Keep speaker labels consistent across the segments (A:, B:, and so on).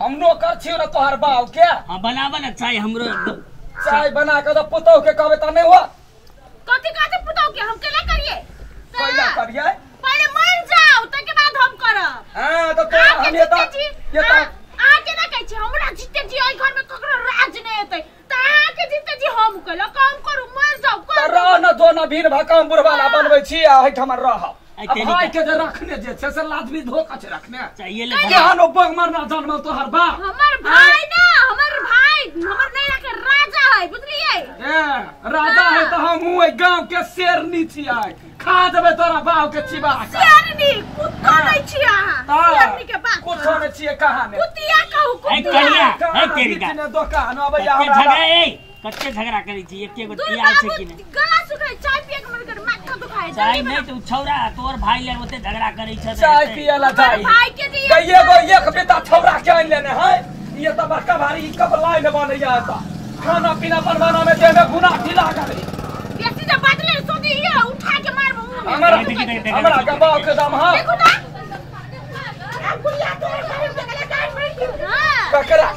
A: हम नौकर छियो ना तोहर बाप के।
B: हां बनावा ना चाय हमरो
A: चाय बना के तो पुतौ के कहबे त नहीं हुआ।
C: कथि कथि पुतौ के हम केला करिए?
A: केला करिए?
C: पहले मर जाओ तके बाद हम करब।
A: हां तो हम ये त ये त
C: आ के ना कहै छी हमरा जीते जी ओइ घर में ककरो राज नै हेतै त अहाँ के जीते जी हम केला काम करू मर जाओ
A: कर रह न दो न भीन भकम बुढ़वाला बनबै छी आ एहिठाम रह। भाई के जे रखने जे छै से लाजमी धोखा छै रखने
B: चाहिए ले
A: केहन ओ बग मरना जन्मल तोहर बाप।
C: हमर भाई ना हमर भाई हमर नैरा के राजा है बुझलिए।
A: ए राजा है त हम ओइ गांव के शेरनी छियै खा देबै तोरा बाप के चिबा के।
C: शेरनी कुत्ता नै छी अहाँ शेरनी के बात
A: कुछो नै छियै कहाँ ने
C: कुतिया कहू कुतिया।
B: ए कनिया ए तेरी का
A: दोकान अबैया हमरा
B: ए कते झगड़ा करै छी एके गो तियाल छै कि नै
C: गला सुखाय चाय पिए के मन कर माथा दुखाय
B: चाय नै त छौरा तोर भाई ले ओते झगड़ा करै छै
A: चाय पिए ला जाई
C: भाई के जे
A: कइए गो एक बेटा छौरा के आनि लेने है ये त बड़का भारी ई कब लाइन बनैया त खाना पीना बनवाना में देह में गुना ढीला करे
C: बेसी जे बदले सोदी ये उठा के मारबो मुंह में।
A: हमरा हमरा के बाप के दम हां
C: देखो ना आ गुड़िया तोर घर में गला काट पड़ी हां
A: ककरा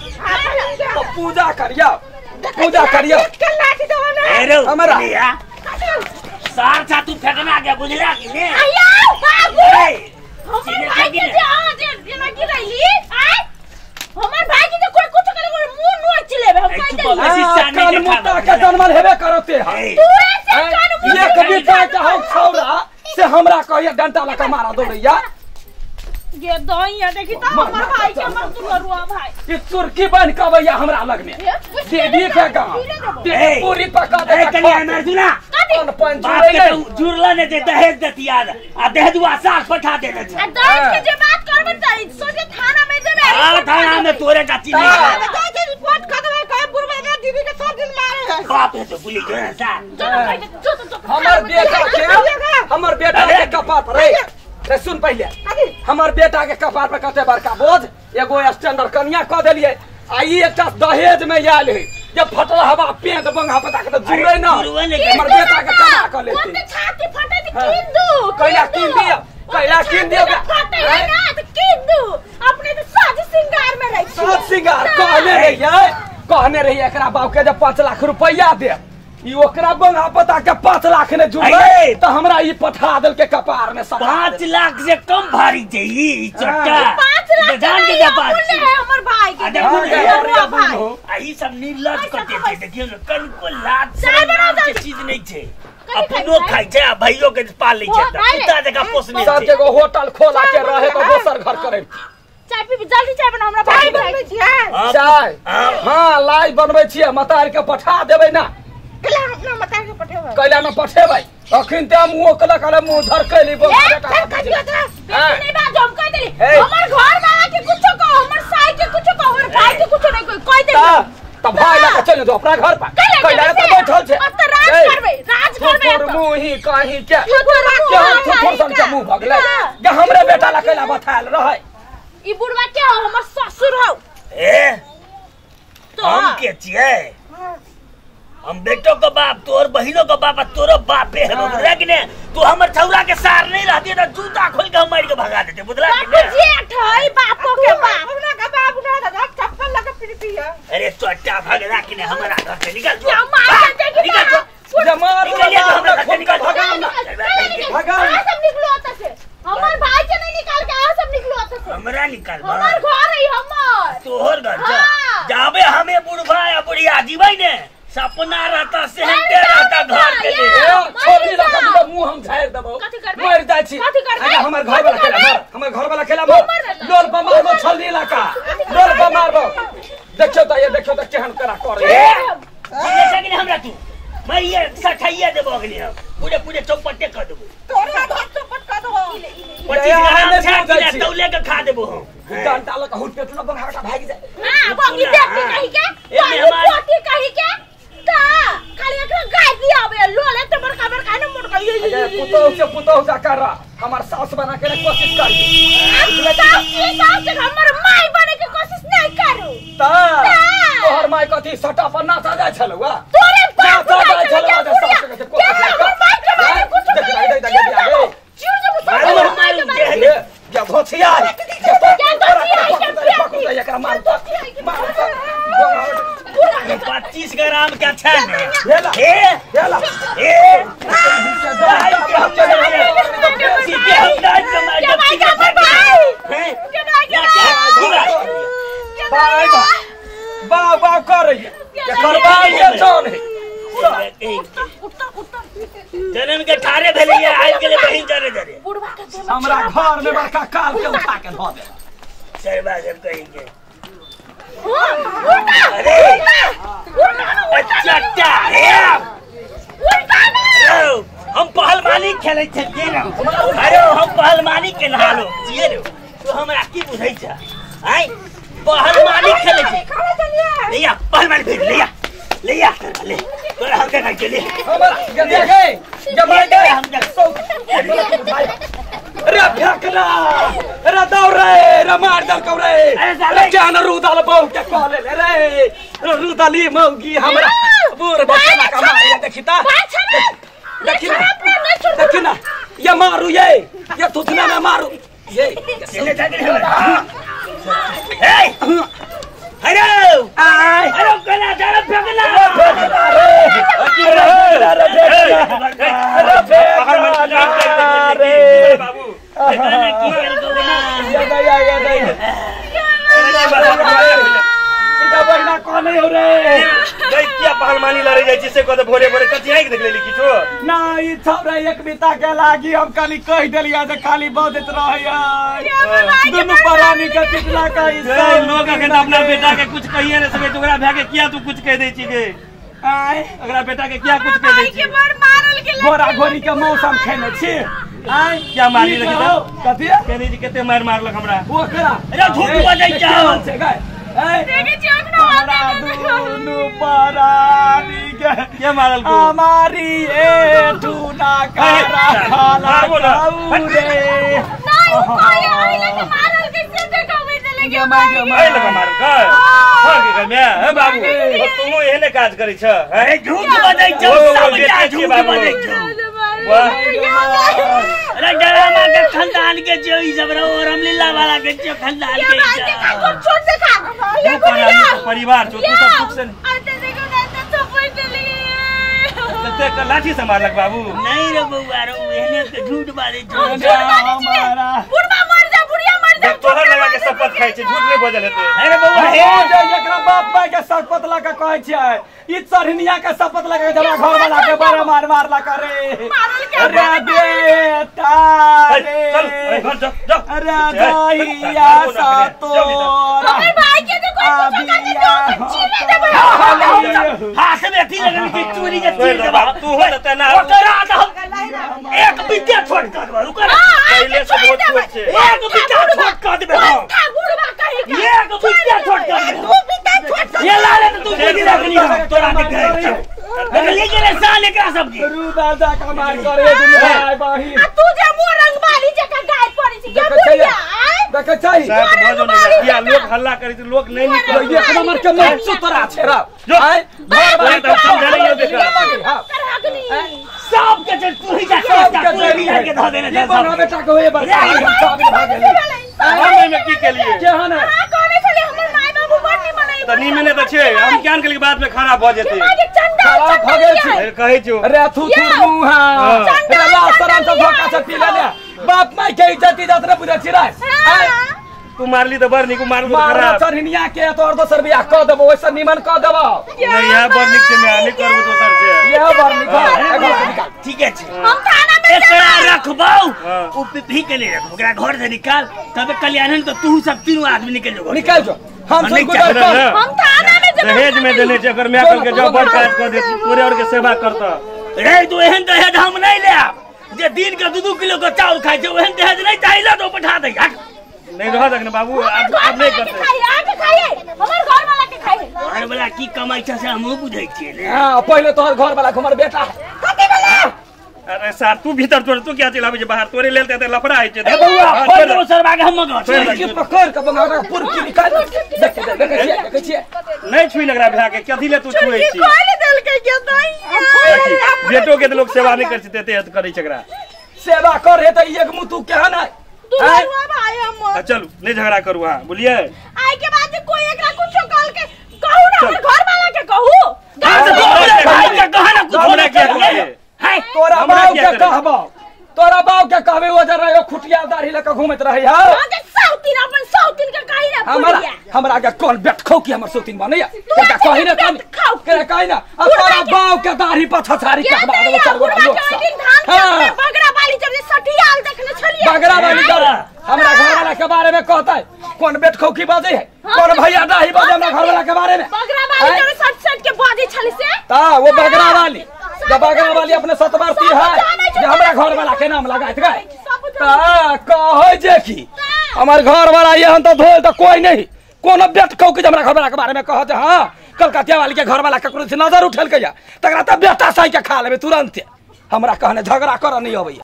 A: तो पूजा करिया पूजा करियो हमरा
B: सार सा तू फेकना के बुझला कि ने
C: आया बाबू हमर भाई के जे आ जे जेना गिरैली आय हमर भाई के जे कोई कुछ करे कोई मुंह नोच लेबे हम कह देली।
A: कान मुत्ता के जन्मल हेबे करते है
C: तू ऐसे कान मुत्ता
A: एक बिता के हम छौरा से हमरा कहिया डंटा लगा मारा दौड़ैया
C: ये दइया देखी त हमर भाई के हमर दुलरुआ भाई
A: ई चुरकी बन के अबैया हमरा लग में दीदी के गांव पूरी पका दे।
B: ए कनिया हमर सुना
A: बाप
B: के जुड़ला ने दे दहेज देती यार आ दहेजुआ सास पठा देने छै
C: आ दहेज के जे बात करबे त सोझे थाना में जेबे।
B: हां थाना में तोरे चाची नहीं
D: है के रिपोर्ट कर देबै कहे बुढ़वा के दीदी के सब दिन मारे है
B: बाप है तो पुलिस के साथ
A: हमर बेटा के हमर बेटा के कपार पर रे सुन पहिले हमर बेटा के कपार पर कते बड़का बोझ एगो स्टैंडर्ड कनिया क देलिए आ ई एकटा दहेज में आयल है जब फटल हवा पेंट बंगा पता के जुड़े ना हमर बेटा के कमा क लेते
C: ओते छाती फटे त कीन दू
A: कैला कीन दियो कैला कीन दियो
C: फटे है ना त कीन दू अपने त साज सिंगार में रही
A: साज सिंगार कहने रहिए कहने रहिए एकरा बाप के जे 5 लाख रुपया दे ई ओकरा बंगा पता के 5 लाख ने जुड़ले त हमरा ई पठा देल के कपार में
B: 5 लाख से कम भारी छै ई चट्टा
C: 5 लाख
B: जान के बात
C: है हमर भाई के
B: आ ई सब निर्लज करते छै देखियो ने कनको लाज से चीज नहीं छै अपनो खाइ छै आ भाइयो के पालै छै कुत्ता जकाँ पोसने
A: सब के एगो होटल खोला के रहे त दोसर घर करे।
C: चाय पी जल्दी चाय बना हमरा भाई
D: बनबै छियै
A: चाय हां लाई बनबै छियै मतार के पठा देबै ना
D: कैला अपना मतार के पठेबै
A: कैला न पठेबै अखिन ते मुंह कला कला मुंह धरकैली बोल बेटा
C: नहीं बात हम कह देली हमर घर में आके कुछो कहो हमर साई के कुछो कहो हमर भाई के कुछो नहीं कोई कह देली
A: त भाई लगा चल जो अपना घर पर कैला त बैठल छै
C: अब त राज करबै राज करबै
A: तोर मुंह ही कहीं के के थोड़ सन के मुंह भगलै के हमरे बेटा ला कैला बथायल रहै
C: ई बुढ़वा के हो हमर ससुर हो।
B: ए तो हम के छियै हम बेटो के बाप तोर बहिनो के बाप तोरो बापे है बुझला कि ने तू हमर छौरा के सार नहीं रहती त जूता खोल के हम मार के भगा देते बुझला कि ने
C: जेठ है बापो के बाप
D: अपना के बाप उठा दे चप्पल लगा पीटी है।
B: अरे चट्टा भगला कि ने हमरा घर से निकल जो
C: मार दे
B: निकल जो
A: जमार
B: निकल जो हमरा घर से निकल
A: भगा ना भगा
C: आ सब निकलो ओत से हमर भाई के नहीं निकाल के आ सब निकलो ओत से
B: हमरा निकाल
C: हमर घर है हमर
B: तोहर घर जाबे हमें बुढ़वा या बुढ़िया जीबै ने सपना रहता सेहनते रहता घर के लिए
A: छोड़ी रखा तो मुंह हम झाड़ देबो मर जाय छी अरे हमर घर वाला खेला मार हमर घर वाला खेला मार लोल पर मारबो छल्ली इलाका लोल पर मारबो देखियो त ये देखियो त केहन करा करे
B: ये कि हमरा तू मरिए सठाइया देबो अगली हम पूरे पूरे चौपटे कर देबो
D: तोरा हाथ चौपट कर देबो
B: 25 ग्राम छा तौले के खा देबो हम
A: डंटा लगा हुट पेट न बंगा भाग जाए
C: हां बंगी बेटी कहि के पोती कहि के ता खाली एकरा गाय दिया आबे लोले त बड़का बड़का ने मोटका ये
A: पुतोह से पुतोह जा कर हमर सास बना के कोशिश कर
C: सास से हमर माई बने के कोशिश नहीं करू
A: ता तोहर माई कथी सटा पर नाचा जाय छलौ
C: तोरे बाप
A: नाचा जाय छलौ सास के कोशिश
C: हमर माई के मारे कुछ
A: देख देख देख
C: चिड़ जब
A: या धोछिया
C: क्या धोछिया
A: एकरा मार।
B: 25 ग्राम का छै ने
A: हेला
B: ए
A: हेला
B: ए भाई के हम सीधे हम दाई कमाई
C: के भाई के भाई के भाई के
A: भाई बा बा कर रही है करबा के जान है
C: उठता उठता
B: जनम के ठारे भेलिए आइ गेले बहिन जरे जरे
C: बुढ़वा के
A: हमरा घर में बड़का काल के उठा के धो दे
B: सरबा सब कहेंगे
C: उठा
B: अरे
C: उठा
B: चट्टा हे
C: उठा ना
B: हम पहलवानी खेलै छलियै रे। अरे हम पहलवानी के नहालो जिए रे तू हमरा की बुझै छ आइ पहलवानी खेलै छी ले आ पहलवानी भेज ले आ ले आ ले तोरा हम देखै छी ले
A: हमरा गदे गए जब गए
B: हम देख
A: रे फेकना रे दौड़ रे रे मार दल कौ रे रे जान रूदल बहु के कहले ले रे रूदली मौगी हमरा बूढ़ बच्चा का मार देखी ता देखी ना देखी ना ये मारू ये थुथना में मारू ये
B: चले जा के हमरा ए हेलो
A: आय
B: हेलो कना जा फेकना
A: रे रे फेकना रे
E: बाबू
B: कना की केलको ना
A: ये दया ये दया इटा बहिना कहने हो रे
E: गई किया पहलवानी लड़े जाइ छी से कहते भोरे भोरे कथी आँखि देख लेली किछो
A: ना ई छौरा एक बिता के लागी हम खाली कह देलिया जे खाली बजैत रहैया दुनू प्राणी के पिटला का ई
E: गई लोग अखन अपना बेटा के कुछ कहिए नहीं सकै छै ओकरा भाय के किया तू कुछ कह दै छी गे
A: आय
E: ओकरा बेटा के किया कुछ कह दै
C: भाई
E: छी
C: के बड़ मारल के
A: घोड़ा घोड़ी के मौसम खेने छी आय
E: क्या मारली लगी
A: कहो, कथी
E: कह दै छी कते मारि मारलक हमरा
A: ओकरा
B: अरे झूठ बजै छौ।
A: छै गै ए
C: देखे छी ओकरा
A: हमरा दुनू प्राणी के
E: के मारल को
A: हमारी ए ठूना करा खाला
E: मारबो ना।
A: खाऊ रे
C: नहीं उ कोई आइले के मारल के से देखाबै चले के
A: गे माय गे
E: एहि लगा मारल का हर के घर में हे बाबू तुमो एहने काज करै छ हैं
B: अरे झूठ बजै छौ
E: ओ, ओ,
B: सब
E: बेटा
B: जा
E: छियै
B: झूठ
E: बाबू।
B: बजै छौ
E: वाह
B: अरे डरामा के खानदान के जो ई सब रहो रामलीला वाला के जो खानदान
C: के
B: के ई
C: भाई के
B: सब।
C: का छोड़ दे खा ये
E: दू प्राणी के परिवार छौ तू सब सुख से
C: आते देखो ना तो थप्पड़ चली
E: कते के लाठी से मारलक बाबू
B: नहीं रे बउआ रे एहने के झूठ बाजै छौ
A: हमारा
C: बुढ़वा मर जा बुढ़िया मर जा
E: देख तोहर लगा के शपथ खाइ छै झूठ नहि बजल हेतै
B: अरे बउआ हे
A: हे जे एकरा बाप माय के शपथ लगा कहै छियै ई चढ़निया के शपथ लगा के हमरा घर वाला के बड़ा मार मारला करे
C: मारल के
A: अरे बेटा
E: चल
A: रे
E: अरे घर जाओ जाओ
A: अरे दैया सा तोरा
C: हमर भाई के तो कोई कुछ कर दे तो चीरे देबै
B: हाथ में अथी लगल कि चोरी के चीर देबा
E: तू हो त तेना
B: ओकरा तऽ हम एक बित्ते छोड़ कऽ देबै ओकरा
E: पहिले से बहुत छोट छै
B: एक बित्ता छोड़ कऽ देबै हम
C: था बुढ़वा कहि का
B: एक बित्ता छोड़ कऽ देबै
D: तू बिता छोड़
B: ये लाले तऽ तू बुझि रखनी हम तोरा के घर छौ देखलियै कि रे साल एकरा सबके
A: रूदा जा का मार करे दुनू भाई बहिन
C: आ तू जे मुंह रंगमाली जका गाय पड़ी छी के
A: देखै छियै
C: बुढ़िया आय
A: देखै छै
E: साफ भऽ जो ने किया लोग हल्ला करै छै लोग नहि निकल
A: एक नंबर के मुंह सुतरा छै रे
E: जो।
A: आय घर वाला
E: तो समझा नहीं देखा।
C: कर हकनी
B: सबके जे तू ही जा
A: सबके
B: तू ही जा के धऽ देने
A: ये बना बेटा के होए बड़का हम सब भऽ गेलै
E: हम एहिमे की केलिए
A: केहन है
C: हां कहने छले हमर माय बाबू बड़ निमन है
E: तऽ निमने तऽ छै हम ज्ञान के बाद में खराब भऽ जेतै
C: माय के चंदा
A: खराब भऽ गेल छै
E: फेर कहै छौ
A: रे थू थू मुहा
C: चंदा,
A: रे ला शरम से
C: चंदा
A: धोखा से पी ले बाप माय के इज्जत इज्जत ने बुझै छी रे आय
E: तू मारली तऽ बड़ नीक मारलू तऽ
A: मारना
E: खराब
A: चढ़निया के तोर दोसर बियाह कऽ देबो ओइसे निमन कऽ देबो
E: नहीं यहाँ बड़ नीक छै मैं नहि करबो दोसर से
A: यह बड़ नीक है एगो के निकाल
B: ठीके छै
C: हम थाना में
B: एकरा रखबौ
E: हाँ।
B: उ पिपही के नहीं रखबौ ओकरा घर से निकाल तबे कल्याण तो तू सब तीनों आदमी निकल जो
A: निकाल जो हम
B: नहीं
A: सब गुजर
E: चाही।
A: कर
C: हम थाना में जमा
E: दहेज में देने छै अगर मैं कल के जाओ बड़ काज कऽ देत तोरे और के सेवा करता
B: रे तू एहन दहेज हम नहीं लेब जे दिन के 2-2 किलो के चाउर खाइ छै ओहन दहेज नहीं चाही ला तो पठा दे हट
E: नहीं रह दख ने बाबू
C: हमर
E: आब आब
C: घर
E: नहीं
C: वाला के
E: करते
C: खाई आके खाई हमर घर वाला के खाई
B: घर वाला की कमाई छै से हमहूँ बुझै छियै ने
A: हां पहिले तोहर घर वाला हमर बेटा
D: कथी भेलै
E: अरे सार तू भीतर तोर तू क्या चिल्लाबै छै बाहर तोरे लेल तऽ एते लफड़ा होइ छै
B: ए बउआ
E: हाँ,
B: खोल
E: छोड़
B: देबो सरबा के हम घर
E: छोड़ दे।
A: की पकड़ के बंगा पुरकी निकाल देख देख छियै देखै छियै
E: नहीं छुई लगरा भए के कथी ले तू छुए छी
C: खोल देलकै के दैया
E: बेटो के तऽ लोग सेवा नहीं करै छै तेते हत करै छै एकरा
A: सेवा कर हे तऽ एक मुँह तू केहन है
C: तू बरुआ भाई हमर
E: आ, चलू नहीं झगड़ा करू अहाँ बुझलियै
C: आई के बाद जे कोई एकरा कुछो कहल के कहू ना हमर घर वाला के कहू
A: सठिया दाढ़ी लके घूमत रहे है।
C: हां के सौतीन अपन सौतीन के कहि ना
A: हमरा हमरा के कोन बेटखौ की हमर सौतीन बनैया के कहि ना कहि के कहि ना आ तोरा बाव के दाढ़ी पर छछारी कटवा देबो चार गोटा लोग
C: हां बगरा वाली जब सठियाल देखने छलिए
A: बगरा वाली कर हमरा घर वाला के बारे में कहता है कौन बेटखौ की बाजे है कौन भैया दाढ़ी बाजे हमरा घर वाला के बारे में
C: बगरा वाली जब सट सट के बाजे छली से
A: ता वो बगरा वाली जब बगरा वाली अपने सतबरती है जे हमरा घर वाला के नाम लगाइत गए ता कहै जे की हमर घर वाला एहन त धोल त कोई नहीं कोनो बेटखौ की हमरा घर वाला के बारे में कहत। हां कलकतिया वाली के घर वाला ककरो से नजर उठल के जा तकरा त बेटा साई के खा लेबे तुरंत। हमरा कहने झगड़ा कर नहीं अबैया।